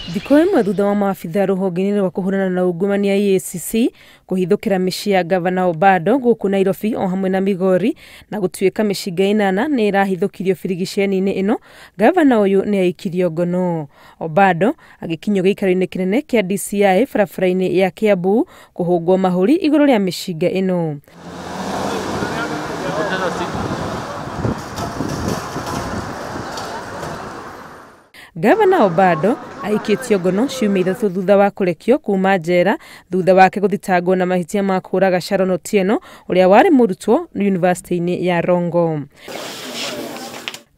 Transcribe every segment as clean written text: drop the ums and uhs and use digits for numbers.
Thikũ ĩmwe thutha wa maabitha rũhonge-inĩ rwa kũhũrana na ungumania EACC kũhithũkĩra mĩciĩ ya gavana Obado gũkũ Nairobi o hamwe na Migori na gũtuĩka mĩcinga 8 nĩ ĩrahithũkirio birigiceni-inĩ ĩno, gavana ũyũ nĩ aikirio ngono. Obado agĩkinyio gĩikaro-inĩ kĩnene kĩa DCI barabara-inĩ ya Kiambu kũhũngwo mahũri igũrũ rĩa mĩcinga ĩno. Gavana Obado aikĩtio ngono ciumia 3 thutha wa kũrekio kuma njera thutha wake gũthitangwo na mahĩtia ma kũũraga Sharon Otieno ũrĩa warĩ mũrutwo yunivasĩtĩ-inĩ ya Rongo.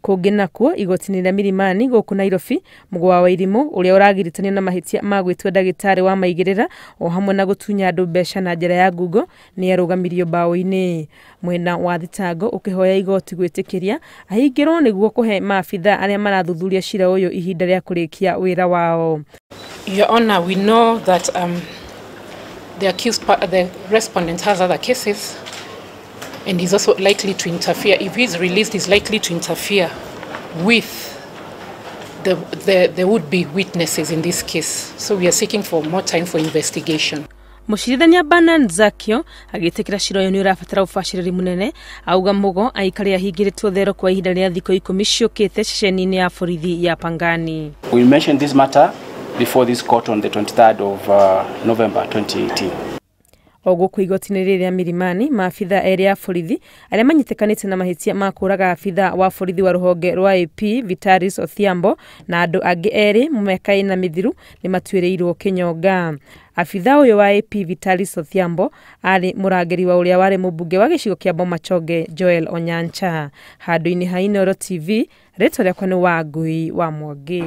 Kũngĩ nakuo igoti-inĩ rĩa Milimani gũkũ Nairobi, Mũgũa wa Irimũ ũrĩa ũragiritanio na mahĩtia ma gwĩtua ndagĩtarĩ wa maigĩrĩra o hamwe na gũtunya andũ mbeca na njĩra ya ngungo nĩ arũgamirio mbaũ-inĩ. Mwena wa thitango ũkĩhoya igoti gwĩtĩkĩria ahingĩrwo nĩguo kũhe maabitha arĩa marathuthuria cira ũyũ ihinda rĩa kũrĩkia wĩra wao. Your Honor, we know that the accused, the respondent has other cases, and he's also likely to interfere. If he's released, he's likely to interfere with the would-be witnesses in this case. So we are seeking for more time for investigation. Mũcirithania Bernard Zakio agĩtĩkĩra cira ũyũ nĩ ũrabatara ũbacĩrĩri mũnene, auga Mugo aikare ahingĩrĩtwo thero kwa ihinda rĩa thikũ 10 ciũkĩte ceceni-inĩ ya borithi ya Pangani. We mentioned this matter before this court on the 23rd of November 2018. O gũkũ igoti-inĩ rĩrĩ rĩa Milimani, maabitha erĩ a borithi arĩa manyitĩkanĩte na mahĩtia ma kũũraga abitha wa borithi wa rũhonge rwa AP Vitalis Odhiambo na andũ angĩ erĩ mĩaka 4 mĩthiru nĩ matuĩrĩirwo kĩnyonga. Abitha ũyũ wa AP Vitalis Odhiambo arĩ mũrangĩri wa ũrĩa warĩ mũmbunge wa gĩcigo kĩa Bomachoge Joel Onyancha. Handũ-inĩ ha Inooro TV, rĩtwa rĩakwa nĩ Wangui wa Mwangi.